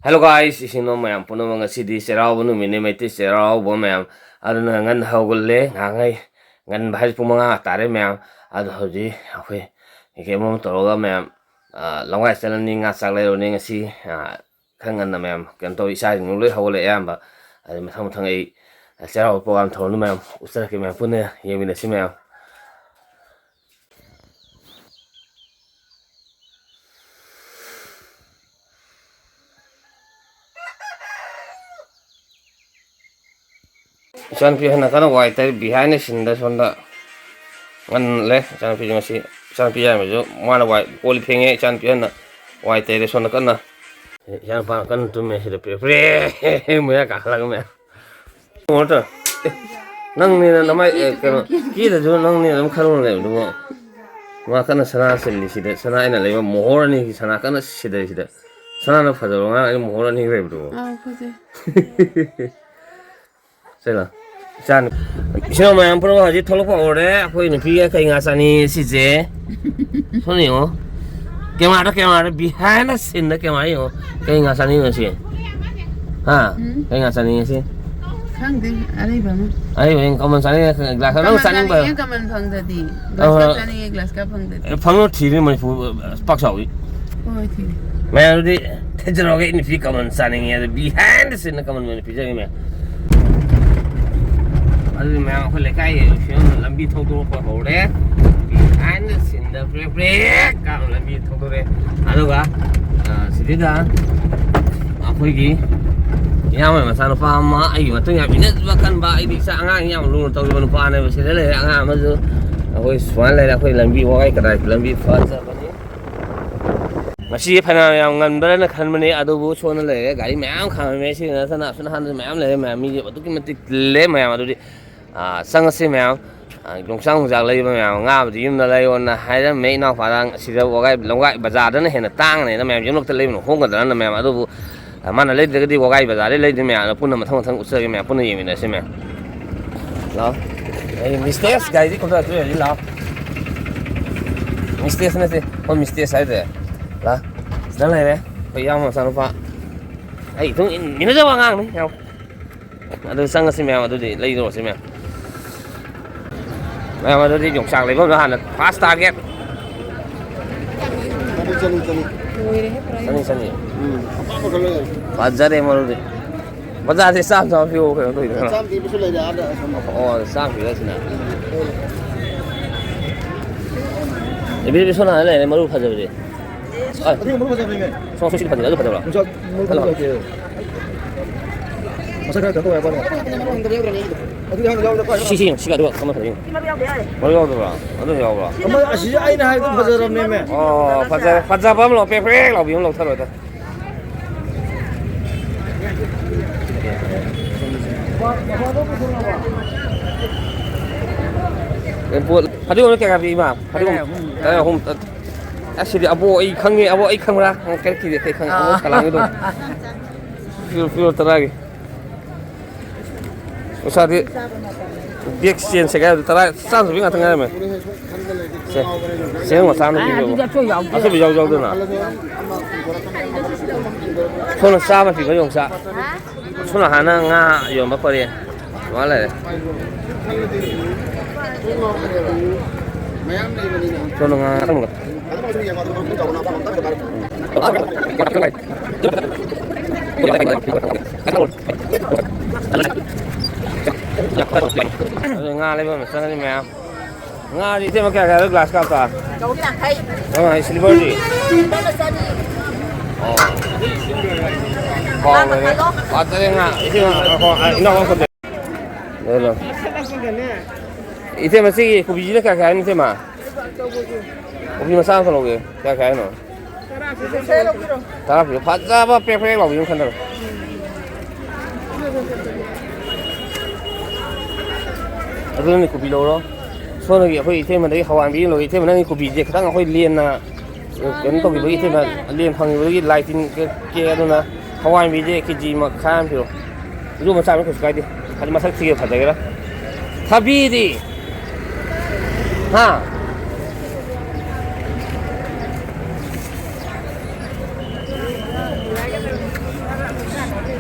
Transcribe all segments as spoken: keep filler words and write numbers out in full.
Hello guys, ꯏꯆꯤꯟ ꯏꯅꯥꯎ ꯃꯌꯥꯝ ꯄꯨꯝꯅꯃꯛ, ꯉꯁꯤꯗꯤ ꯆꯩꯔꯥꯎꯕ ꯅꯨꯃꯤꯠꯅꯤ, ꯃꯩꯇꯩ ꯆꯩꯔꯥꯎꯕ ꯃꯌꯥꯝ꯫ ꯑꯗꯨꯅ ꯉꯟꯅ ꯍꯧꯒꯠꯂꯦ, ꯉꯥꯏꯍꯥꯛꯉꯩ ꯉꯟꯕ ꯍꯥꯏꯁꯦ ꯄꯨꯡ ꯃꯉꯥ ꯇꯥꯔꯦ ꯃꯌꯥꯝ꯫ ꯑꯗꯣ ꯍꯧꯖꯤꯛ ꯑꯩꯈꯣꯏ ꯀꯩꯅꯣꯝ ꯇꯧꯔꯒ ꯃꯌꯥꯝ, ꯑ, ꯂꯋꯥꯏ ꯆꯠꯂꯅꯤ, ꯉꯥ ꯆꯥꯛ ꯂꯩꯔꯨꯔꯅꯤ ꯉꯁꯤ꯫ ꯑ, ꯈꯔ ꯉꯟꯅ ꯃꯌꯥꯝ ꯀꯩꯅꯣ ꯇꯧꯋꯤ, ꯏꯆꯥꯁꯤꯡ ꯂꯣꯏ ꯍꯧꯒꯠꯂꯛꯑꯦ ꯑꯌꯥꯝꯕ꯫ ꯑꯗꯩ ꯃꯊꯪ ꯃꯊꯪ ꯑꯩ ꯆꯩꯔꯥꯎꯕ ꯄ꯭ꯔꯣꯒꯥꯝ ꯊꯧꯔꯝꯗꯣ ꯃꯌꯥꯝ ꯎꯠꯆꯔꯛꯀꯦ ꯃꯌꯥꯝ, ꯄꯨꯟꯅ ꯌꯦꯡꯃꯤꯟꯅꯁꯤ ꯃꯌꯥꯝ꯫ ꯏꯆꯥꯅꯨꯄꯤ ꯑꯍꯟꯅ ꯀꯟꯅ ꯋꯥꯏ ꯇꯩ, behind the scene ꯗ ꯁꯣꯝꯗ ꯉꯜꯂꯦ꯫ ꯏꯆꯥꯅꯨꯄꯤꯁꯦ ꯉꯁꯤ, ꯏꯆꯥꯅꯨꯄꯤ ꯌꯥꯏꯃꯁꯨ ꯃꯥꯅ ꯋꯥꯏ, ꯀꯣꯜ ꯂꯤꯛ ꯐꯦꯡꯉꯦ, ꯏꯆꯥꯅꯨꯄꯤ ꯑꯍꯟꯅ ꯋꯥꯏ ꯇꯩꯔꯦ ꯁꯣꯝꯗ ꯀꯟꯅ꯫ ꯏꯆꯥꯅꯨꯄꯥꯅ ꯀꯟꯅ ꯇꯨꯝꯃꯦ ꯁꯤꯗ ꯄ꯭ꯔꯦ ꯄ꯭ꯔꯦ ꯃꯌꯥ ꯀꯥꯈꯠꯂꯒ ꯃꯌꯥꯝ꯫ ꯀꯩꯅꯣ ꯇꯧ-, ꯑꯦ, ꯅꯪꯅꯦꯅ ꯅꯃꯥꯏ, ꯑꯦ, ꯀꯩꯅꯣ, ꯀꯦꯗꯁꯨ ꯅꯪꯅꯦꯅ ꯑꯗꯨꯝ ꯈꯜꯂꯒ ꯂꯩꯕꯗꯨꯕꯨ꯫ ꯃꯥ ꯀꯟꯅ ꯁꯅꯥ ꯁꯤꯜꯂꯤ ꯁꯤꯗ, ꯁꯅꯥ ꯑꯩꯅ ꯂꯩꯕ ꯃꯣꯍꯣꯔ ꯑꯅꯤꯒꯤ ꯁꯅꯥ ꯀꯟꯅ ꯁꯤꯗꯔꯤ ꯁꯤꯗ꯫ ꯁꯅꯥꯅ ꯐꯖꯕ ꯑꯉꯥꯡ ꯑꯅꯤ ꯃꯣꯍꯣꯔ ꯑꯅꯤ ꯂꯩꯕꯗꯨꯕꯨ꯫ ꯑꯥꯎ, ꯐꯖꯩ꯫ ꯆꯠꯂꯣ꯫ ꯏꯆꯥꯅꯨ-, ꯏꯆꯤꯟ ꯏꯅꯥꯎ ꯃꯌꯥꯝ ꯄꯨꯝꯅꯃꯛ ꯍꯧꯖꯤꯛ ꯊꯣꯛꯂꯛꯄ ꯍꯧꯔꯦ꯫ ꯑꯩꯈꯣꯏ ꯅꯨꯄꯤꯒ ꯀꯩ ꯉꯥ ꯆꯥꯅꯤꯡꯉꯤ ꯁꯤꯁꯦ꯫ ꯁꯣꯝꯗ ꯌꯦꯡꯉꯣ꯫ ꯀꯦꯃꯦꯔꯥꯗ, ꯀꯦꯃꯦꯔꯥꯗ, behind the scene the camera ꯌꯦꯡꯉꯣ꯫ ꯀꯩ ꯉꯥ ꯆꯥꯅꯤꯡꯉꯤ ꯁꯤ? ꯍꯥ? ꯎꯝ꯫ ꯀꯩ ꯉꯥ ꯆꯥꯅꯤꯡꯉꯤ ꯁꯤ? ꯈꯪꯗꯦ, ꯑꯔꯩꯕ ꯑꯃ꯫ ꯑꯔꯩꯕ ꯑꯃ ꯀꯃꯟ ꯆꯥꯅꯤꯡꯉꯤ, glass cup꯫ ꯅꯪ ꯀꯃꯟ ꯆꯥꯅꯤꯡꯕ? ꯆꯥꯅꯤꯡꯉꯦ, ꯀꯃꯟ ꯐꯪꯗꯗꯤ꯫ Glass cup ꯑꯍꯣꯏ꯫ ꯆꯥꯅꯤꯡꯉꯦ, glass cup ꯐꯪꯗꯗꯤ꯫ ꯑꯦ, ꯐꯪꯉꯣ, ꯊꯤꯔꯤ ꯃꯅꯤꯄꯨꯔ, ꯑ, ꯄꯥꯛ ꯆꯥꯎꯏ꯫ ꯍꯣꯏ, ꯊꯤꯔꯤ꯫ ꯃꯌꯥꯝꯗꯤ ꯊꯦꯡꯖꯔꯛꯑꯒꯦ, ꯅꯨꯄꯤ ꯀꯃꯟ ꯆꯥꯅꯤꯡꯉꯦ ꯑꯗ behind the scene ꯗ ꯀꯃꯟ ꯑꯣꯏꯅ ꯄꯤꯖꯒꯦ ꯃꯌꯥꯝ꯫ ꯑꯗꯨꯗꯤ ꯃꯌꯥꯝ ꯑꯩꯈꯣꯏ ꯂꯩꯀꯥꯏꯒꯤ ꯐꯤꯕꯝ ꯂꯝꯕꯤ ꯊꯧꯗꯣꯔꯛꯄ ꯍꯧꯔꯦ꯫ Behind the scene the break break ꯀꯥꯕ ꯂꯝꯕꯤ ꯊꯧꯗꯣꯔꯛꯑꯦ꯫ ꯑꯗꯨꯒ, ꯑ, ꯁꯤꯗꯩꯗ ꯑꯩꯈꯣꯏꯒꯤ ꯏꯌꯥꯝꯕ ꯃꯆꯥꯅꯨꯄꯥ ꯑꯃ ꯑꯩꯒꯤ ꯃꯇꯨꯡ ꯌꯥꯝ ꯏꯟꯅꯖꯕ ꯀꯟꯕ, ꯑꯩꯗꯤ ꯏꯆꯥ ꯑꯉꯥꯡ ꯌꯥꯝ ꯂꯨꯅ ꯇꯧꯖꯕ ꯅꯨꯄꯥꯅꯦꯕ꯫ ꯁꯤꯗ ꯂꯩꯔꯦ ꯑꯉꯥꯡ ꯑꯃꯁꯨ, ꯑꯩꯈꯣꯏ ꯁꯨꯃꯥꯏꯅ ꯂꯩꯔꯦ꯫ ꯑꯩꯈꯣꯏ ꯂꯝꯕꯤ ꯋꯥꯒꯥꯏ ꯀꯗꯥꯏ ꯂꯝꯕꯤ ꯐꯖꯕꯅꯤ꯫ ꯉꯁꯤ ꯐꯅꯌꯥꯝ ꯌꯥꯝ ꯉꯟꯕ꯭ꯔꯅ ꯈꯟꯕꯅꯤ, ꯑꯗꯨꯕꯨ ꯁꯣꯟꯅ ꯂꯩꯔꯦ꯫ ꯒꯥꯔꯤ ꯃꯌꯥꯝ ꯈꯥꯝꯃꯝꯃꯦ꯫ ꯁꯤ ꯅꯠꯇꯅ ꯑꯁꯣꯝ ꯅꯥꯀꯟꯗꯁꯨ ꯃꯌꯥꯝ ꯂꯩꯔꯦ ꯃꯌꯥꯝ꯫ ꯃꯤꯁꯦ ꯑꯗꯨꯛꯀꯤ ꯃꯇꯤꯛ ꯇꯤꯜꯂꯦ ꯃꯌꯥꯝ꯫ ꯑꯗꯨꯗꯤ, ꯑꯥ, ꯆꯪꯉꯁꯤ ꯃꯌꯥꯝ꯫ ꯑꯥ, ꯌꯣꯡꯆꯥꯛ ꯅꯨꯡꯆꯥꯛ ꯂꯩꯕ ꯃꯌꯥꯝ, ꯉꯥꯕꯨꯗꯤ ꯌꯨꯝꯗ ꯂꯩꯌꯣꯅ ꯍꯥꯏꯔꯝꯃꯦ ꯏꯅꯥꯎꯄꯥꯗ꯫ ꯁꯤꯗ ꯋꯥꯒꯥꯏ, ꯂꯝꯒꯥꯏ ꯕꯖꯥꯔꯗꯅ ꯍꯦꯟꯅ ꯇꯥꯡꯉꯅꯤꯅ ꯃꯌꯥꯝ, ꯌꯨꯝꯂꯛꯇ ꯂꯩꯕꯅ ꯍꯣꯡꯒꯗ꯭ꯔꯅ ꯃꯌꯥꯝ꯫ ꯑꯗꯨꯕꯨ, ꯑꯥ, ꯃꯥꯅ ꯂꯩꯗ꯭ꯔꯒꯗꯤ ꯋꯥꯒꯥꯏ ꯕꯖꯥꯔꯗꯩ ꯂꯩꯗꯣꯏ ꯃꯌꯥꯝ꯫ ꯑꯗꯣ ꯄꯨꯟꯅ ꯃꯊꯪ ꯃꯊꯪ ꯎꯠꯆꯔꯒꯦ ꯃꯌꯥꯝ, ꯄꯨꯟꯅ ꯌꯦꯡꯃꯤꯟꯅꯁꯤ ꯃꯌꯥꯝ꯫ ꯂꯥꯛꯑꯣ꯫ ꯑꯩ ꯃꯤꯁꯇꯦꯁ ꯒꯥꯔꯤꯗꯤ ꯀꯣꯟꯊꯣꯔꯛꯇ꯭ꯔꯦ ꯍꯧꯖꯤꯛ, ꯂꯥꯛꯑꯣ꯫ ꯃꯤꯁꯇꯦꯁ ꯅꯠꯇꯦ, ꯑꯩꯈꯣꯏ ꯃꯤꯁꯇꯦꯁ ꯍꯥꯏꯗ꯭ꯔꯦ꯫ ꯂꯥꯛꯑꯣ꯫ ꯁꯤꯗ ꯂꯩꯔꯦ ꯑꯩꯈꯣꯏ ꯏꯌꯥꯝꯕ ꯃꯆꯥꯅꯨꯄꯥ꯫ ꯑꯩ ꯏꯊꯨꯡ ꯏꯟ-, ꯏꯟꯅꯖꯕ ꯑꯉꯥꯡꯅꯤ ꯌꯥꯝ꯫ ꯑꯗꯨ ꯆꯪꯉꯁꯤ ꯃꯌꯥꯝ, ꯑꯗꯨꯗꯤ ꯂꯩꯔꯨꯔꯁꯤ ꯃꯌꯥꯝ꯫ ꯃꯌꯥꯝ ꯑꯗꯨꯗꯤ ꯌꯣꯡꯆꯥꯛ ꯂꯩꯐꯝꯗ ꯍꯥꯟꯅ first target꯫ ꯆꯅꯤ, ꯆꯅꯤ, ꯆꯅꯤ꯫ ꯂꯣꯏꯔꯦꯍꯦ ꯄꯨꯔꯥ꯫ ꯆꯅꯤ, ꯆꯅꯤ꯫ ꯎꯝ, ꯑꯄꯥꯝꯕ ꯈꯜꯂꯣ ꯌꯥꯔꯦ꯫ ꯐꯖꯔꯦ ꯃꯔꯨꯗꯤ꯫ ꯕꯖꯥꯔꯁꯦ ꯆꯥꯝ ꯆꯥꯝ ꯄꯤꯌꯣ ꯀꯩꯅꯣ ꯇꯧꯔꯤꯗꯣ꯫ ꯆꯥꯝ ꯄꯤꯕꯁꯨ ꯂꯩꯔꯦ ꯑꯥꯗ ꯑꯁꯣꯝꯗ꯫ ꯑꯣ, ꯆꯥꯝ ꯄꯤꯕ ꯑꯁꯤꯅ꯫ ꯏꯕꯦꯝ ꯁꯣꯝ ꯅꯥꯀꯟꯗ ꯂꯩꯔꯦ ꯃꯔꯨ ꯐꯖꯕꯁꯦ꯫ ꯑ, ꯑꯗꯨꯒ ꯃꯔꯨ ꯐꯖꯕꯅꯦꯃꯦ꯫ ꯁꯣꯝ, ꯁꯣꯝ ꯁꯤꯗꯤ ꯐꯖꯩ, ꯑꯗꯨ ꯐꯖꯕ꯭ꯔꯣ? ꯌꯣꯡꯆꯥꯛ ꯃꯔꯨ ꯐꯖꯕ ꯂꯩꯇꯦ꯫ ꯃꯁꯛ ꯈꯔ ꯀꯩꯅꯣ ꯇꯧꯋꯦ ꯍꯥꯏꯕ ꯋꯥꯅꯤ꯫ ꯑꯗꯨꯗꯤ ꯍꯥꯟꯅ ꯌꯥꯎꯔꯦ, ꯀꯥꯏ? ꯁꯤ, ꯁꯤ, ꯁꯤꯒ ꯑꯗꯨꯒ ꯀꯔꯝꯕ ꯐꯖꯩ? ꯃꯔꯨ ꯌꯥꯎꯗꯕ꯭ꯔꯣ? ꯑꯗꯨ ꯌꯥꯎꯕ꯭ꯔꯣ? ꯑꯃ ꯑꯁꯤꯁꯦ ꯑꯩꯅ ꯍꯥꯏꯕꯗꯣ ꯐꯖꯔꯕꯅꯦꯃꯦ꯫ ꯑꯣ, ꯐꯖꯔꯦ꯫ ꯐꯖꯕ ꯑꯃ ꯂꯧ-, ꯄ꯭ꯔꯦꯛ ꯄ꯭ꯔꯦꯛ ꯂꯥꯎꯕꯤ ꯑꯃ ꯂꯧꯊꯔꯣꯗ꯫ ꯑꯦ, ꯄꯣꯠ, ꯐꯗꯤꯒꯣꯝꯅ ꯀꯌꯥ ꯀꯌꯥ ꯄꯤ, ꯏꯃꯥ? ꯐꯗꯤꯒꯣꯝ ꯇꯔꯥ ꯑꯍꯨꯝ꯫ ꯇꯔꯥ ꯑꯍꯨꯝ꯫ ꯑꯁ, ꯁꯤꯗꯤ ꯑꯕꯣꯛ ꯑꯩ ꯈꯪꯉꯦ, ꯑꯕꯣꯛ ꯑꯩ ꯈꯪꯕ꯭ꯔꯥ? ꯅꯪ ꯀꯔꯤ ꯀꯤꯗꯦ, ꯑꯩ ꯈꯪꯉꯦ, ꯑꯕꯣꯛ ꯑꯥ꯫ ꯁꯂꯥꯝꯒꯤꯗꯣ꯫ ꯄꯤꯔꯣ, ꯄꯤꯔꯣ, ꯇꯔꯥꯒꯤ꯫ ꯄꯩꯁꯥꯗꯤ ꯕꯦꯛ ꯆꯦꯟ ꯁꯦꯒꯥꯏꯕꯗ ꯇꯔꯥ, ꯆꯥꯝ ꯆꯄꯤ ꯉꯥꯛꯇ ꯉꯥꯏꯔꯝꯃꯦ꯫ ꯁꯦ, ꯁꯦ, ꯃꯆꯥ ꯑꯃ ꯑꯦ, ꯄꯤꯕꯤꯔꯣ꯫ ꯑꯗꯨꯗꯤ ꯑꯆꯣꯏ ꯌꯥꯎꯗꯦ꯫ ꯑꯆꯣꯏꯕ ꯌꯥꯎ-, ꯌꯥꯎꯗꯅ꯫ ꯁꯣꯝꯅ ꯆꯥꯝꯃ ꯄꯤꯕ ꯌꯣꯡꯆꯥꯛ꯫ ꯁꯣꯝꯅ ꯍꯥꯟꯅ ꯉꯥ ꯌꯣꯟꯕ ꯄꯔꯦꯡ꯫ ꯃꯥ ꯂꯩꯔꯦ꯫ ꯁꯣꯝꯗ ꯉꯥ ꯉꯥꯛꯇꯪ꯫ ꯑꯗꯨ ꯉꯥ ꯂꯩꯕ ꯑꯃ ꯆꯪꯉꯅꯤ ꯃꯌꯥꯝ꯫ ꯉꯥꯗꯤ ꯏꯇꯩꯃ ꯀꯌꯥ ꯀꯌꯥ ꯒ꯭ꯂꯥꯁ ꯀꯥꯞꯇ? ꯆꯍꯨꯝ ꯌꯥꯡꯈꯩ꯫ ꯑ, ꯁꯤꯜꯚꯔꯗꯤ? ꯁꯤꯜꯚꯔꯅ ꯆꯅꯤ꯫ ꯑꯣ꯫ ꯍꯥꯎꯕꯅꯦ꯫ ꯉꯥ ꯃꯈꯜꯂꯣ? ꯐꯖꯔꯦ ꯉꯥ꯫ ꯏꯇꯩꯃ, ꯉꯥꯏꯈꯣ, ꯑ, ꯏꯅꯥꯎ ꯑꯃ ꯈꯨꯝꯗꯦ꯫ ꯂꯩꯔꯣ꯫ ꯏꯇꯩꯃ, ꯁꯤꯒꯤ ꯀꯣꯕꯤꯁꯤꯅ ꯀꯌꯥ ꯀꯌꯥ ꯍꯥꯏꯅꯣ, ꯏꯇꯩꯃ? ꯀꯣꯕꯤ ꯃꯆꯥ ꯑꯃꯈꯛ ꯂꯧꯒꯦ꯫ ꯀꯌꯥ ꯀꯌꯥ ꯍꯥꯏꯅꯣ? ꯇꯔꯥ ꯄꯤꯕ ꯐꯖꯕ ꯄ꯭ꯔꯦꯛ ꯄ꯭ꯔꯦꯛ ꯂꯥꯎꯕꯤ ꯑꯃ ꯈꯟꯗꯔꯣ꯫ ꯑꯗꯨ ꯅꯪꯒꯤ ꯀꯣꯕꯤ ꯂꯧꯔꯣ꯫ ꯁꯣꯝꯗꯒꯤ ꯑꯩꯈꯣꯏ ꯏꯇꯩꯃꯗꯒꯤ ꯍꯋꯥꯏ ꯃꯨꯕꯤ ꯑꯃ ꯂꯧꯔꯣ꯫ ꯏꯇꯩꯃ, ꯅꯪꯒꯤ ꯀꯣꯕꯤꯁꯦ ꯈꯤꯇꯪ ꯑꯩꯈꯣꯏ ꯂꯦꯟꯅ, ꯑ, ꯀꯩꯅꯣ ꯇꯧꯈꯤꯕꯒꯤ ꯏꯇꯩꯃ, ꯂꯦꯟ ꯐꯪꯈꯤꯕꯒꯤ ꯂꯥꯏ ꯇꯤꯟ ꯀꯦꯛ, ꯀꯦꯛ ꯑꯗꯨꯅ ꯍꯋꯥꯏ ꯃꯨꯕꯤꯁꯦ ꯀꯦ ꯖꯤ ꯃꯈꯥꯏ ꯑꯃ ꯄꯤꯔꯣ꯫ ꯑꯗꯨ ꯃꯆꯥ ꯑꯃ ꯀꯩꯁꯨ ꯀꯥꯏꯗꯦ꯫ ꯍꯥꯏꯗꯤ ꯃꯁꯛ ꯊꯤꯒꯦꯔꯥ ꯐꯖꯒꯦꯔꯥ꯫ ꯊꯕꯤꯗꯤ? ꯍꯥ?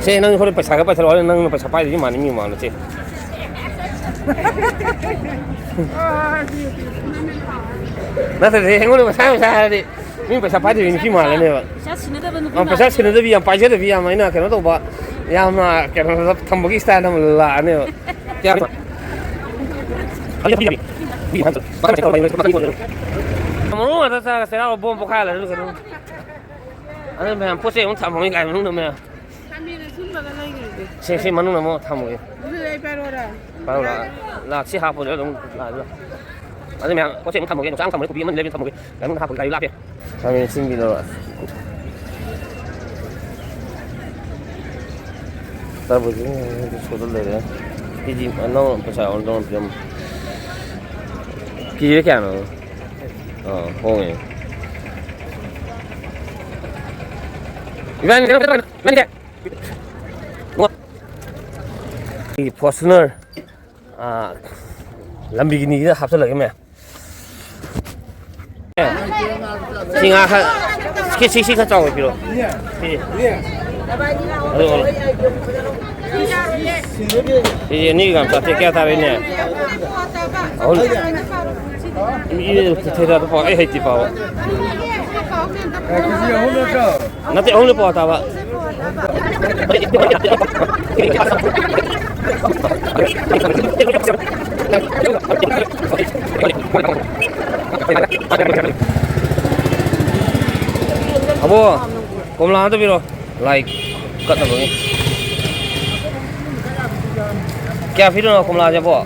ꯁꯦ, ꯅꯪ ꯍꯣꯔꯦꯟ ꯄꯩꯁꯥ ꯈꯔ ꯄꯥꯏꯊꯔꯛꯑꯣ, ꯅꯪꯅ ꯄꯩꯁꯥ ꯄꯥꯏꯗꯣꯏꯁꯤ ꯃꯥꯟꯅꯤ, ꯃꯤ ꯃꯃꯥꯡꯗ, ꯁꯦ꯫ ꯅꯠꯇ꯭ꯔꯗꯤ ꯑꯩꯉꯣꯟꯗ ꯃꯁꯥ ꯃꯁꯥ ꯍꯥꯏꯔꯗꯤ ꯃꯤ ꯄꯩꯁꯥ ꯄꯥꯏꯗꯕꯤ ꯅꯨꯄꯤ ꯃꯥꯜꯂꯅꯦꯕ꯫ ꯄꯩꯁꯥ ꯁꯤꯟꯅꯗꯕ ꯅꯨꯄꯤ ꯑ, ꯄꯩꯁꯥ ꯃꯥꯜꯂꯦ꯫ ꯁꯤꯟꯅꯗꯕꯤ, ꯌꯥꯝ ꯄꯥꯏꯖꯗꯕꯤ, ꯌꯥꯝ ꯑꯩꯅ ꯀꯩꯅꯣ ꯇꯧꯕ, ꯌꯥꯝꯅ ꯀꯩꯅꯣ ꯊꯝꯕꯒꯤ ꯁ꯭ꯇꯥꯏꯜ ꯑꯃ ꯂꯥꯛꯑꯅꯦꯕ꯫ ꯀꯌꯥ-, ꯃꯔꯨ ꯉꯥꯛꯇ ꯆꯥꯔꯒ ꯆꯩꯔꯥꯎ ꯕꯣꯝ ꯄꯣꯈꯥꯏꯍꯜꯂꯁꯨ ꯀꯩꯅꯣ꯫ ꯑꯗꯨ ꯃꯌꯥꯝ ꯄꯣꯠ ꯆꯩ ꯑꯃꯨꯛ ꯊꯝꯃꯝꯃꯤ ꯀꯥꯏ ꯃꯅꯨꯡꯗ ꯃꯌꯥꯝ꯫ ꯈꯥꯃꯦꯟ ꯑꯁꯤꯟꯕꯒ ꯂꯩꯈ꯭ꯔꯗꯤ꯫ ꯁꯦ, ꯁꯤ ꯃꯅꯨꯡꯗ ꯑꯃꯨꯛ ꯊꯝꯃꯒꯦ꯫ ꯑꯗꯨꯗꯤ ꯑꯩ ꯄꯥꯏꯔꯛꯑꯣꯔꯥ? ꯄꯥꯏꯔꯛꯑꯣ, ꯂꯥꯛ, ꯂꯥꯛ, ꯁꯤ ꯍꯥꯞꯄꯁꯦ ꯑꯗꯨꯝ ꯂꯥꯛꯑꯦ꯫ ꯑꯗꯨ ꯃꯌꯥꯝ ꯄꯣꯠ ꯆꯩ ꯑꯃꯨꯛ ꯊꯝꯃꯒꯦ, ꯌꯣꯡꯆꯥꯛ ꯑꯃ ꯊꯝꯃꯒꯦ, ꯀꯣꯕꯤ ꯑꯃ ꯂꯩꯕ ꯊꯝꯃꯒꯦ, ꯀꯩꯅꯣ ꯍꯥꯞꯄꯒꯦ, ꯒꯥꯔꯤ ꯂꯥꯛꯑꯦ꯫ ꯈꯥꯃꯦꯟ ꯑꯁꯤꯟꯕꯤꯗꯣ꯫ ꯇꯔꯕꯨꯖ ꯁꯨꯗ ꯂꯩꯔꯦ꯫ ꯀꯦ ꯖꯤ ꯑꯅꯧꯕ ꯄꯩꯁꯥ ꯑꯣꯟꯗꯧꯅ ꯄꯤꯔꯝꯃꯦ꯫ ꯀꯦ ꯖꯤꯗ ꯀꯌꯥꯅꯣ? ꯑꯥ, ꯍꯣꯡꯉꯦ꯫ ꯏꯕꯥꯅꯤ ꯀꯩꯅꯣ ꯆꯠꯄ ꯅꯠꯇꯦ꯫ ꯑꯩꯒꯤ Fortuner, ꯑꯥ, ꯂꯝꯕꯤꯒꯤꯅꯤꯒꯤꯗ ꯍꯥꯞꯆꯤꯜꯂꯒꯦ ꯃꯌꯥꯝ꯫ ꯁꯤ ꯉꯥ ꯈꯔ, ꯁꯤ, ꯁꯤ, ꯁꯤ ꯈꯔ ꯆꯥꯎꯕ ꯄꯤꯔꯛꯑꯣ꯫ ꯁꯤ꯫ ꯑꯗꯨ, ꯑꯗꯨ꯫ ꯁꯤ ꯑꯅꯤꯒꯤ ꯒ꯭ꯔꯥꯝ ꯆꯥꯇ꯭ꯔꯦꯠ ꯀꯌꯥ ꯇꯥꯔꯦꯅꯦ? ꯑꯍꯨꯝ꯫ ꯃꯤ ꯊꯣꯏꯗ ꯄꯥꯎ ꯑꯩ ꯍꯩꯇꯦ ꯄꯥꯎ꯫ ꯅꯠꯇꯦ, ꯑꯍꯨꯝꯗ ꯄꯥꯎ ꯇꯥꯕ꯫ ꯑꯕꯣ, ꯀꯣꯝꯂꯥ ꯑꯝꯇ ꯄꯤꯔꯣ꯫ ꯂꯥꯏ ꯀꯠꯅꯕꯒꯤ꯫ ꯀꯌꯥ ꯄꯤꯔꯤꯅꯣ ꯀꯣꯝꯂꯥꯁꯦ, ꯑꯕꯣ?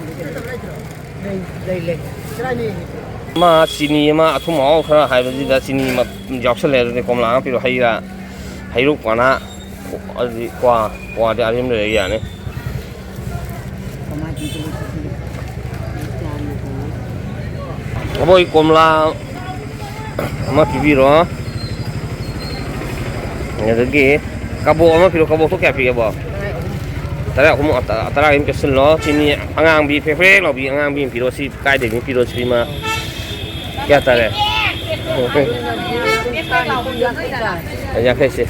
ꯂꯩ, ꯂꯩ, ꯂꯩ꯫ ꯀꯗꯥꯏꯅꯣ ꯌꯦꯡꯉꯤꯁꯦ? ꯑꯃ ꯆꯤꯅꯤ ꯑꯃ ꯑꯊꯨꯝ ꯑꯍꯥꯎ ꯈꯔ ꯍꯥꯏꯕꯁꯤꯗ ꯆꯤꯅꯤ ꯑꯃ ꯌꯥꯎꯁꯜꯂꯦ꯫ ꯑꯗꯨꯗꯤ ꯀꯣꯝꯂꯥ ꯑꯃ ꯄꯤꯔꯣ, ꯍꯩ ꯔꯥ, ꯍꯩꯔꯨꯛ, ꯃꯅꯥ, ꯑꯗꯨꯗꯤ ꯀ꯭ꯋꯥ, ꯀ꯭ꯋꯥꯗꯤ ꯑꯔꯦꯝꯕ ꯂꯩ ꯌꯥꯅꯤ꯫ ꯑꯕꯣꯏ ꯀꯣꯝꯂꯥ ꯑꯃ ꯄꯤꯕꯤꯔꯣ꯫ ꯑꯗꯒꯤ ꯀꯕꯣꯛ ꯑꯃ ꯄꯤꯔꯣ꯫ ꯀꯕꯣꯛꯇꯣ ꯀꯌꯥ ꯄꯤꯒꯦꯕꯣ? ꯇꯔꯥ ꯑꯍꯨꯝ, ꯇꯔꯥ ꯑꯍꯨꯝ ꯄꯤꯁꯤꯜꯂꯣ꯫ ꯆꯤꯅꯤ ꯑꯉꯥꯡꯕꯤ ꯐ꯭ꯔꯦꯛ ꯐ꯭ꯔꯦꯛ ꯂꯥꯎꯕꯤ ꯑꯉꯥꯡꯕꯤ ꯑꯃ ꯄꯤꯔꯣ꯫ ꯁꯤ ꯀꯥꯏꯗꯒꯤ ꯄꯤꯔꯣ? ꯁꯤꯃ ꯀꯌꯥ ꯇꯥꯔꯦ? ꯌꯥꯡꯈꯩꯁꯦ꯫ ꯌꯥꯡꯈꯩꯁꯦ꯫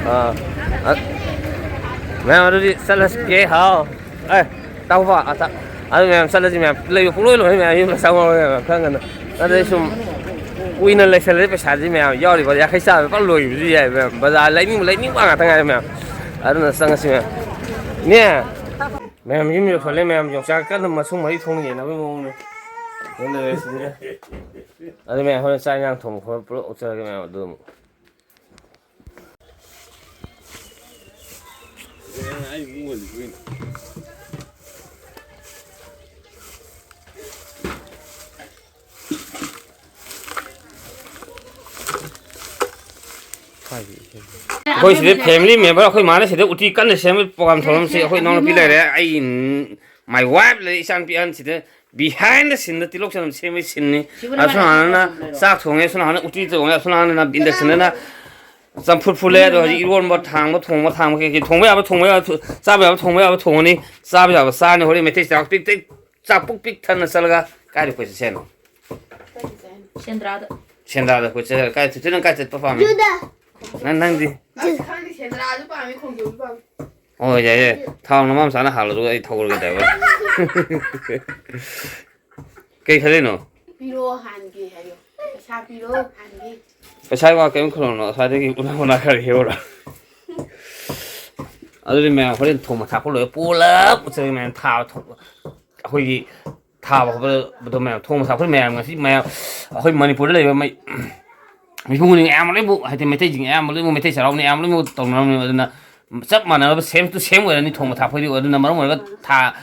ꯑꯥ꯫ ꯑ-, ꯃꯌꯥꯝ ꯑꯗꯨꯗꯤ ꯆꯠꯂꯁꯤꯒꯦ, ꯍꯥꯎ꯫ ꯑꯦ, ꯇꯥꯎꯕ, ꯑ, ꯆꯥ-, ꯑꯗꯨ ꯃꯌꯥꯝ ꯆꯠꯂꯁꯤ ꯃꯌꯥꯝ꯫ ꯂꯩꯕ ꯄꯨꯡꯂꯣꯏ ꯂꯣꯏ ꯃꯌꯥꯝ, ꯌꯨꯝꯗ ꯆꯪꯉꯛꯑꯣ ꯃꯌꯥꯝ, ꯈꯪꯒꯅꯨ꯫ ꯑꯗꯩ ꯁꯨꯝ ꯀꯨꯏꯅ ꯂꯩꯁꯜꯂꯗꯤ ꯄꯩꯁꯥꯁꯤ ꯃꯌꯥꯝ ꯌꯥꯎꯔꯤꯕ ꯌꯥꯡꯈꯩ ꯆꯥꯝꯃ ꯄꯨꯂꯞ ꯂꯣꯏꯈꯤꯕꯁꯨ ꯌꯥꯏ ꯃꯌꯥꯝ꯫ ꯕꯖꯥꯔ ꯂꯩꯅꯤꯡꯕ, ꯂꯩꯅꯤꯡꯕ ꯉꯥꯛꯇ ꯉꯥꯏꯔꯦ ꯃꯌꯥꯝ꯫ ꯑꯗꯨꯅ ꯆꯪꯉꯁꯤ ꯃꯌꯥꯝ꯫ ꯅꯦ! ꯃꯌꯥꯝ ꯌꯨꯝ ꯌꯧꯁꯜꯂꯦ ꯃꯌꯥꯝ꯫ ꯌꯣꯡꯆꯥꯛ ꯀꯟꯅ ꯃꯁꯨꯡ ꯃꯔꯤ ꯊꯣꯡꯅ ꯌꯦꯟꯅꯕꯒꯤ ꯃꯑꯣꯡꯅꯦ꯫ ꯑꯗꯨ ꯃꯌꯥꯝ ꯍꯣꯔꯦꯟ ꯆꯥꯛ ꯏꯟꯖꯥꯡ ꯊꯣꯡꯕ ꯈꯣꯠꯄ ꯄꯨꯂꯞ ꯑꯣꯛꯆꯔꯒꯦ ꯃꯌꯥꯝ ꯑꯗꯨ ꯑꯃꯨꯛ꯫ ꯑꯩꯈꯣꯏ ꯁꯤꯗ family member ꯑꯩꯈꯣꯏ ꯃꯥꯅ ꯁꯤꯗ ꯎꯇꯤ ꯀꯟꯅ ꯁꯦꯝꯕ program ꯊꯧꯔꯝꯁꯤ ꯑꯩꯈꯣꯏ ꯏꯅꯥꯎꯅꯨꯄꯤ ꯂꯩꯔꯦ, ꯑꯩ, my wife ꯂꯩꯔꯦ, ꯏꯆꯥꯅꯨꯄꯤ ꯑꯍꯟꯁꯤꯗ behind the scene ꯗ ꯇꯤꯜꯍꯧ ꯆꯅꯝ ꯁꯦꯝꯕꯒꯤ scene ꯅꯤ꯫ ꯑꯁꯣꯝ ꯅꯥꯀꯟꯗꯅ ꯆꯥꯛ ꯊꯣꯡꯉꯦ, ꯑꯁꯣꯝ ꯅꯥꯀꯟꯗ ꯎꯇꯤ ꯊꯣꯡꯉꯦ, ꯑꯁꯣꯝ ꯅꯥꯀꯟꯗꯅ induction ꯗꯅ ꯆꯝꯐꯨꯠ ꯐꯨꯠꯂꯦ꯫ ꯑꯗꯣ ꯍꯧꯖꯤꯛ ꯏꯔꯣꯟꯕ ꯊꯥꯡꯕ ꯊꯣꯡꯕ ꯊꯥꯡꯕ ꯀꯩꯀꯩ ꯊꯣꯡꯕ ꯌꯥꯕ ꯊꯣꯡꯕ ꯌꯥꯕ ꯊꯣ-, ꯆꯥꯕ ꯌꯥꯕ ꯊꯣꯡꯕ ꯌꯥꯕ ꯊꯣꯡꯉꯅꯤ꯫ ꯆꯥꯕ ꯌꯥꯕ ꯆꯥꯔꯅꯤ꯫ ꯍꯣꯔꯦꯟ ꯃꯩꯇꯩ ꯆꯥꯛ ꯄꯤꯛ ꯄꯤꯛ ꯆꯥꯛ ꯄꯨꯛ ꯄꯤꯛ ꯊꯟꯅ ꯆꯠꯂꯒ ꯀꯥꯏꯗ ꯀꯣꯏ ꯆꯠꯁꯦ ꯍꯥꯏꯅꯣ? ꯁꯦꯟꯗ꯭ꯔꯥꯗ꯫ ꯁꯦꯟꯗ꯭ꯔꯥꯗ ꯀꯣꯏ ꯆꯠꯁꯦ꯫ ꯀꯥꯏ ꯆꯠꯇꯣꯏ, ꯅꯪ ꯀꯥꯏ ꯆꯠꯄ ꯄꯥꯝꯃꯤ? ꯖꯨꯗ꯫ ꯅꯪ, ꯅꯪꯗꯤ? ꯑꯁ, ꯈꯪꯗꯦ, ꯁꯦꯟꯗ꯭ꯔꯥꯁꯨ ꯄꯥꯝꯃꯤ, ꯈꯣꯡꯖꯣꯝꯁꯨ ꯄꯥꯝꯃꯤ꯫ ꯑꯣ, ꯌꯥꯏ, ꯌꯥꯏ꯫ ꯊꯥꯎ ꯅꯃꯥ ꯃꯆꯥꯅ ꯍꯥꯜꯂꯣ, ꯑꯗꯨꯒ ꯑꯩ ꯊꯧꯔꯒꯦ driver꯫ ꯀꯩ ꯈꯜꯂꯤꯅꯣ? ꯄꯤꯔꯛꯑꯣ ꯍꯥꯟꯒꯦ ꯍꯥꯏꯌꯣ꯫ ꯄꯩꯁꯥ ꯄꯤꯔꯛꯑꯣ ꯍꯥꯟꯒꯦ꯫ ꯄꯩꯁꯥꯒꯤ ꯋꯥ ꯀꯔꯤꯝ ꯈꯜꯂꯨꯅꯣ, ꯑꯁ꯭ꯋꯥꯏꯗꯒꯤ ꯎꯅꯥ ꯎꯅꯥ ꯈꯔ ꯍꯦꯛꯎꯔꯣ꯫ ꯑꯗꯨꯗꯤ ꯃꯌꯥꯝ ꯍꯣꯔꯦꯟ ꯊꯣꯡꯕ ꯊꯥꯛꯄ ꯂꯣꯏꯔ ꯄꯨꯂꯞ ꯆꯠꯂꯒ ꯃꯌꯥꯝ ꯊꯥꯕ ꯊꯣꯡꯕ, ꯑꯩꯈꯣꯏꯒꯤ ꯊꯥꯕ ꯈꯣꯠꯄꯗꯣ ꯃꯌꯥꯝ ꯊꯣꯡꯕ ꯊꯥꯛꯄ ꯃꯌꯥꯝ ꯉꯁꯤ ꯃꯌꯥꯝ ꯑꯩꯈꯣꯏ ꯃꯅꯤꯄꯨꯔꯗ ꯂꯩꯕ ꯃꯩ-, ꯃꯤꯄꯨꯝ ꯈꯨꯗꯤꯡ ꯑꯌꯥꯝꯕ ꯂꯣꯏꯅꯃꯛ, ꯍꯥꯏꯗꯤ ꯃꯩꯇꯩꯁꯤꯡ ꯑꯌꯥꯝꯕ ꯂꯣꯏꯅꯃꯛ, ꯃꯩꯇꯩ ꯆꯩꯔꯥꯎꯅꯤ ꯑꯌꯥꯝꯕ ꯂꯣꯏꯅꯃꯛ ꯇꯧꯅꯔꯝꯅꯦꯕ꯫ ꯑꯗꯨꯅ ꯆꯞ ꯃꯥꯟꯅꯅꯕ same to same ꯑꯣꯏꯔꯅꯤ ꯊꯣꯡꯕ ꯊꯥꯛꯄꯩꯗꯤ꯫ ꯑꯗꯨꯅ ꯃꯔꯝ ꯑꯣꯏꯔꯒ ꯊꯥ-,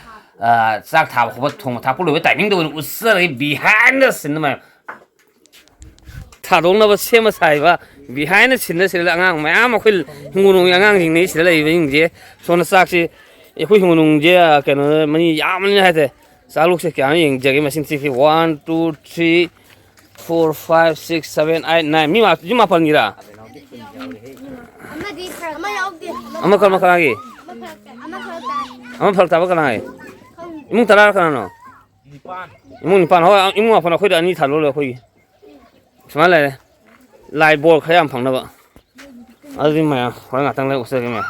ꯑ, ꯆꯥꯛ ꯊꯥꯕ ꯈꯣꯠꯄ, ꯊꯣꯡꯕ ꯊꯥꯛꯄ ꯂꯣꯏꯕ timing ꯗ ꯑꯣꯏꯅ ꯎꯠꯆꯔꯒꯦ, behind the scene ꯗ ꯃꯌꯥꯝ꯫ ꯊꯥꯗꯣꯛꯅꯕ ꯁꯦꯝꯕ ꯁꯥꯔꯤꯕ behind the scene ꯗ ꯁꯤꯗ ꯑꯉꯥꯡ ꯃꯌꯥꯝ, ꯑꯩꯈꯣꯏ ꯍꯤꯡꯒꯣꯜꯅꯨꯡꯒꯤ ꯑꯉꯥꯡꯁꯤꯡꯅꯤ ꯁꯤꯗ ꯂꯩꯔꯤꯕꯁꯤꯡꯁꯦ꯫ ꯁꯣꯝꯗ ꯆꯥꯛꯁꯤ, ꯑꯩꯈꯣꯏ ꯍꯤꯡꯒꯣꯜꯅꯨꯡꯁꯦ, ꯑ, ꯀꯩꯅꯣ, ꯃꯤ ꯌꯥꯝꯕꯅꯤꯅ ꯍꯥꯏꯇꯥꯔꯦ꯫ ꯆꯥꯂꯣꯛꯁꯦ ꯀꯌꯥꯅꯣ ꯌꯦꯡꯖꯒꯦ, ꯃꯁꯤꯡ ꯊꯤꯒꯦ꯫ One, two, three, four, five, six, seven, eight, nine꯫ ꯃꯤ ꯃꯥ-, ꯌꯨꯝ ꯃꯥꯄꯟꯒꯤꯔꯥ? ꯑꯃꯗꯤ ꯐꯔꯛ ꯑꯃ ꯌꯥꯎꯗꯦ꯫ ꯑꯃ ꯀꯔꯝꯕ ꯀꯅꯥꯒꯤ? ꯑꯃ ꯐꯔꯛ ꯇꯥꯏ꯫ ꯑꯃ ꯐꯔꯛ ꯇꯥꯕ ꯀꯅꯥꯒꯤ? ꯈꯪꯗꯦ꯫ ꯏꯃꯨꯡ ꯇꯔꯥꯔ ꯀꯅꯥꯅꯣ? ꯏꯃꯨꯡ ꯅꯤꯄꯥꯟ꯫ ꯍꯣꯏ, ꯏꯃꯨꯡ ꯃꯥꯄꯟ ꯑꯩꯈꯣꯏꯗ ꯑꯅꯤ ꯊꯥꯗꯣꯛ ꯂꯣꯏꯔꯦ ꯑꯩꯈꯣꯏꯒꯤ꯫ ꯁꯨꯃꯥꯏꯅ ꯂꯩꯔꯦ꯫ ꯂꯥꯏ ꯕꯣꯔ ꯈꯔ ꯌꯥꯝ ꯐꯪꯅꯕ꯫ ꯑꯗꯨꯗꯤ ꯃꯌꯥꯝ ꯍꯣꯔꯦꯟ ꯉꯥꯛꯇꯪ ꯂꯩꯔ ꯎꯠꯆꯒꯦ ꯃꯌꯥꯝ꯫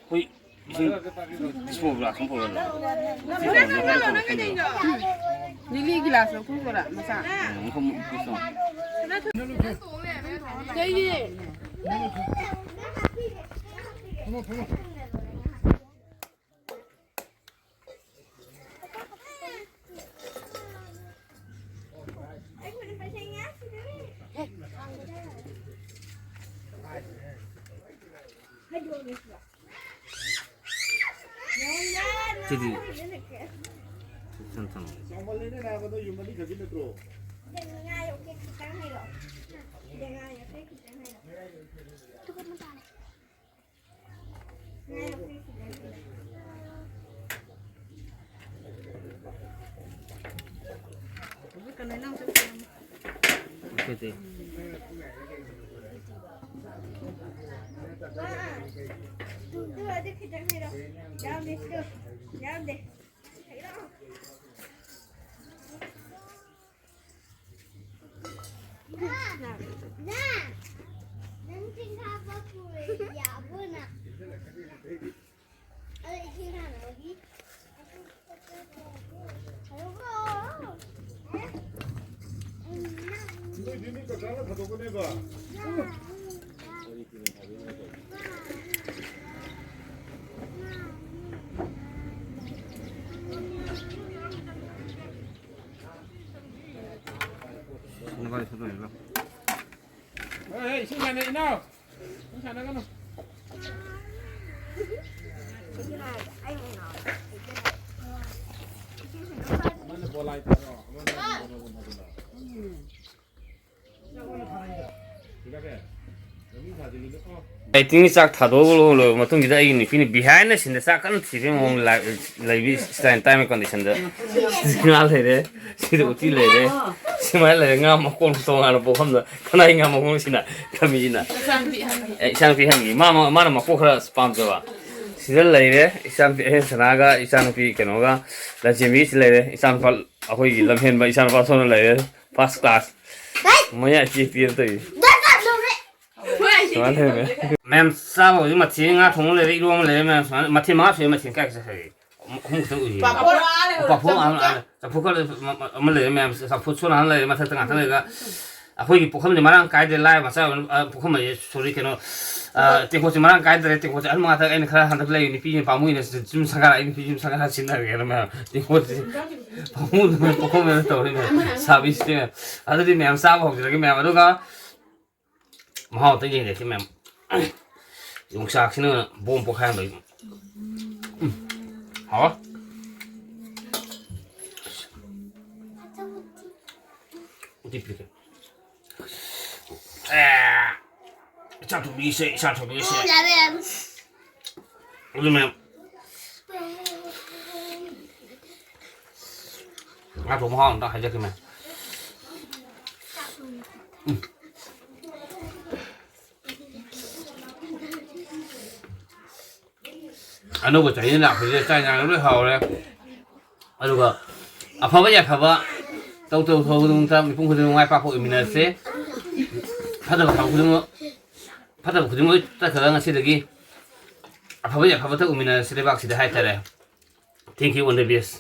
ꯍꯨꯏ꯫ ꯏꯁꯤꯡ ꯗꯤꯁꯄꯣ ꯒ꯭ꯂꯥꯁ ꯑꯃ ꯄꯨꯔꯛꯑꯣ꯫ ꯂꯤꯛꯂꯤ ꯒꯤꯂꯥꯁ ꯂꯧꯊꯣꯛꯈ꯭ꯔꯣꯔꯥ, ꯃꯆꯥ? ꯎꯝ, ꯃꯈꯨꯝ ꯄꯤꯁ ꯑꯃ꯫ ꯀꯩꯒꯤ? ꯁꯤꯗꯤ ꯊꯝ-, ꯊꯝ-, ꯆꯥꯎꯃꯜꯂꯦꯅꯦ ꯅꯥꯕ, ꯅꯣꯏ ꯌꯨꯝ ꯑꯅꯤꯈꯛꯀꯤ ꯅꯠꯇ꯭ꯔꯣ? ꯁꯤꯗ ꯉꯥ ꯌꯣꯛꯀꯦ ꯈꯤꯇꯪ ꯍꯩꯔꯛꯑꯣ꯫ ꯁꯤꯗ ꯉꯥ ꯌꯣꯛꯀꯦ ꯈꯤꯇꯪ ꯍꯩꯔꯛꯑꯣ꯫ ꯉꯥ ꯌꯣꯛꯀꯦ ꯈꯤꯇꯪ ꯍꯩꯔꯛꯑꯣ꯫ ꯍꯧꯖꯤꯛ ꯀꯩꯅꯣ ꯏꯅꯥꯎ ꯆꯠꯈ꯭ꯔꯦ꯫ ꯑꯗꯨꯗꯤ꯫ ꯇꯨ, ꯇꯨ, ꯑꯗꯨ ꯈꯤꯇꯪ ꯍꯩꯔꯛꯑꯣ꯫ ꯌꯥꯎꯗꯦ, ꯇꯨ, ꯌꯥꯎꯗꯦ꯫ ꯍꯩꯔꯛꯑꯣ꯫ ꯅꯥ, ꯅꯥ, ꯅꯪ ꯆꯤꯡ ꯀꯥꯕ ꯄꯨꯔꯦ, ꯌꯥꯕ꯭ꯔꯣ ꯅꯪ? ꯑꯗꯣ ꯏꯁꯤꯡ ꯁꯥꯟꯅꯕꯒꯤ꯫ ꯅꯣꯏꯗꯤ ꯃꯤ ꯀꯀꯥꯅ ꯊꯥꯗꯣꯛꯀꯅꯦꯕ꯫ ꯅꯕꯥꯅꯤ ꯊꯣꯛꯇꯣꯏꯅꯦꯕ꯫ ꯍꯣꯏ, ꯏꯁꯤꯡ ꯁꯥꯟꯅ, ꯏꯅꯥꯎ꯫ ꯏꯁꯤꯡ ꯁꯥꯟꯅꯒꯅꯨ꯫ ꯑꯃꯅ ꯕꯣꯂꯥꯏ ꯊꯥꯔꯣ, ꯑꯃꯅ ꯕꯣꯂꯥꯏ ꯊꯥꯔꯣ꯫ ꯗꯥꯏꯇꯤꯡꯒꯤ ꯆꯥꯛ ꯊꯥꯗꯣꯛꯑ ꯂꯣꯏꯔꯕ ꯃꯇꯨꯡꯁꯤꯗ ꯑꯩꯒꯤ ꯅꯨꯄꯤꯅ behind the scene ꯗ ꯆꯥꯛ ꯀꯟꯅ ꯊꯤꯕꯒꯤ ꯃꯑꯣꯡꯗ ꯂꯥꯏ-, ꯂꯩꯕꯤ style time condition ꯗ ꯉꯥ ꯂꯩꯔꯦ, ꯁꯤꯗ ꯎꯇꯤ ꯂꯩꯔꯦ, ꯁꯨꯃꯥꯏꯅ ꯂꯩꯔꯦ꯫ ꯉꯥ ꯃꯀꯣꯛ ꯇꯣꯉꯥꯟꯅ ꯄꯣꯛꯐꯝꯗ ꯀꯅꯥꯏ ꯉꯥ ꯃꯀꯣꯛꯁꯤꯅ ꯊꯝꯃꯤꯁꯤꯅ? ꯑꯦ, ꯏꯆꯥꯅꯨꯄꯤ ꯑꯍꯟꯒꯤ꯫ ꯃꯥ, ꯃꯥ, ꯃꯥꯅ ꯃꯀꯣꯛ ꯈꯔ ꯄꯥꯝꯖꯕ꯫ ꯁꯤꯗ ꯂꯩꯔꯦ ꯏꯆꯥꯅꯨꯄꯤ ꯑꯍꯟ ꯁꯅꯥꯒ, ꯏꯆꯥꯅꯨꯄꯤ ꯀꯩꯅꯣꯒ, ꯂꯟꯆꯦꯟꯕꯤ ꯁꯤ ꯂꯩꯔꯦ꯫ ꯏꯆꯥꯅꯨꯄꯥ, ꯑꯩꯈꯣꯏꯒꯤ ꯂꯝꯍꯦꯟꯕ ꯏꯆꯥꯅꯨꯄꯥ ꯁꯣꯝꯅ ꯂꯩꯔꯦ꯫ First class꯫ ꯃꯌꯥ ꯏꯆꯦ ꯄꯤꯔ ꯇꯧꯔꯤ꯫ ꯁꯨꯃꯥꯏꯅ ꯂꯩꯔꯝꯃꯦ꯫ ꯃꯌꯥꯝ ꯆꯥꯕ ꯍꯧꯖꯤꯛ ꯃꯊꯦꯜ ꯉꯥ ꯊꯣꯡꯕ ꯂꯩꯔꯦ, ꯏꯔꯣꯟꯕ ꯂꯩꯔꯦ, ꯃꯌꯥꯝ ꯁꯨꯃꯥꯏꯅ ꯃꯊꯦꯜ ꯃꯉꯥ ꯁꯨꯔꯦ꯫ ꯃꯊꯦꯜ ꯀꯌꯥ ꯆꯠꯈ꯭ꯔꯒꯦ? ꯑꯍꯨꯝ ꯈꯛꯇꯪ ꯎꯏꯌꯦ꯫ ꯄꯥꯐꯣꯔ ꯑꯃ ꯂꯩꯔꯦ, ꯄꯥꯐꯣꯔ ꯑꯃ, ꯆꯝꯐꯨꯠ꯫ ꯑꯃ, ꯑꯃ ꯂꯩꯔꯦ ꯃꯌꯥꯝ꯫ ꯆꯝꯐꯨꯠ ꯁꯣꯟꯅ ꯍꯥꯟꯅ ꯂꯩꯔꯦ꯫ ꯃꯊꯛꯇ ꯉꯥꯛꯇꯪ ꯂꯩꯔꯒ ꯑꯩꯈꯣꯏꯒꯤ ꯄꯨꯈꯝꯁꯦ ꯃꯔꯥꯡ ꯀꯥꯏꯗ꯭ꯔꯦ꯫ ꯂꯥꯏꯔꯕ ꯃꯆꯥ ꯑꯣꯏꯕꯅ, ꯑ, ꯄꯨꯈꯝ ꯑꯁꯦ, sorry, ꯀꯩꯅꯣ, ꯑ, ꯇꯦꯡꯀꯣꯠꯁꯦ ꯃꯔꯥꯡ ꯀꯥꯏꯗ꯭ꯔꯦ꯫ ꯇꯦꯡꯀꯣꯠꯁꯦ ꯑꯍꯟ ꯃꯉꯥꯇ꯫ ꯑꯩꯅ ꯈꯔ ꯍꯟꯗꯛ ꯂꯩ ꯅꯨꯄꯤꯁꯤꯅ ꯄꯥꯝꯃꯨꯏꯅ ꯌꯨꯝ ꯁꯪꯒꯥꯔ, ꯑꯩ ꯅꯨꯄꯤ ꯌꯨꯝ ꯁꯪꯒꯥꯔ ꯁꯤꯟꯅꯔꯒꯦꯅ ꯃꯌꯥꯝ ꯇꯦꯡꯀꯣꯠꯁꯦ ꯄꯥꯝꯃꯨꯗꯅ ꯄꯨꯈꯝ ꯑꯣꯏꯅ ꯇꯧꯔꯦ ꯃꯌꯥꯝ꯫ ꯁꯥꯕꯤꯁꯤꯗꯤ ꯃꯌꯥꯝ꯫ ꯑꯗꯨꯗꯤ ꯃꯌꯥꯝ ꯆꯥꯕ ꯍꯧꯖꯔꯒꯦ ꯃꯌꯥꯝ꯫ ꯑꯗꯨꯒ ꯃꯍꯥꯎ ꯑꯝꯇ ꯌꯦꯡꯖꯔꯛꯀꯦ ꯃꯌꯥꯝ꯫ ꯌꯣꯡꯆꯥꯛꯁꯤꯅ ꯕꯣꯝ ꯄꯣꯈꯥꯏꯍꯟꯕ꯫ ꯎꯝ꯫ ꯍꯥꯎ꯫ ꯎꯇꯤ ꯄꯤꯔꯛꯀꯦ꯫ ꯑꯦ꯫ ꯏꯆꯥ ꯊꯣꯡꯕꯤꯁꯦ, ꯏꯆꯥ ꯊꯣꯡꯕꯤꯁꯦ꯫ ꯌꯥꯔꯦ, ꯌꯥꯔꯦ꯫ ꯑꯗꯨ ꯃꯌꯥꯝ꯫ ꯉꯥ ꯊꯣꯡꯕ ꯃꯍꯥꯎ ꯑꯝꯇ ꯍꯥꯏꯖꯔꯛꯀꯦ ꯃꯌꯥꯝ꯫ ꯎꯝ꯫ ꯑꯅꯧꯕ ꯆꯍꯤ ꯂꯥꯛꯄꯁꯤꯗ ꯆꯥꯛ ꯏꯟꯖꯥꯡ ꯂꯣꯏ ꯍꯥꯎꯔꯦ꯫ ꯑꯗꯨꯒ ꯑꯐꯕ ꯌꯥꯏꯐꯕ ꯇꯧ ꯇꯧ ꯇꯧꯕ ꯈꯨꯗꯤꯡꯃꯛꯇ ꯃꯤꯄꯨꯝ ꯈꯨꯗꯤꯡꯃꯛ ꯃꯥꯏ ꯄꯥꯛꯄ ꯑꯣꯏꯃꯤꯟꯅꯔꯁꯦ꯫ ꯐꯠꯇꯕ ꯊꯕꯛ ꯈꯨꯗꯤꯡꯃꯛ, ꯐꯠꯇꯕ ꯈꯨꯗꯤꯡꯃꯛ ꯂꯣꯏ ꯆꯠꯈ꯭ꯔꯒ ꯉꯁꯤꯗꯒꯤ ꯑꯐꯕ ꯌꯥꯏꯐꯕꯇ ꯎꯃꯤꯟꯅꯔꯁꯤ ꯂꯩꯕꯥꯛꯁꯤꯗ ꯍꯥꯏꯇꯥꯔꯦ꯫ Thank you, all the best꯫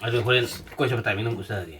ꯑꯗꯨ ꯍꯣꯔꯦꯟ ꯀꯣꯏ ꯆꯠꯄ timing ꯑꯃꯨꯛ ꯎꯠꯆꯔꯒꯦ꯫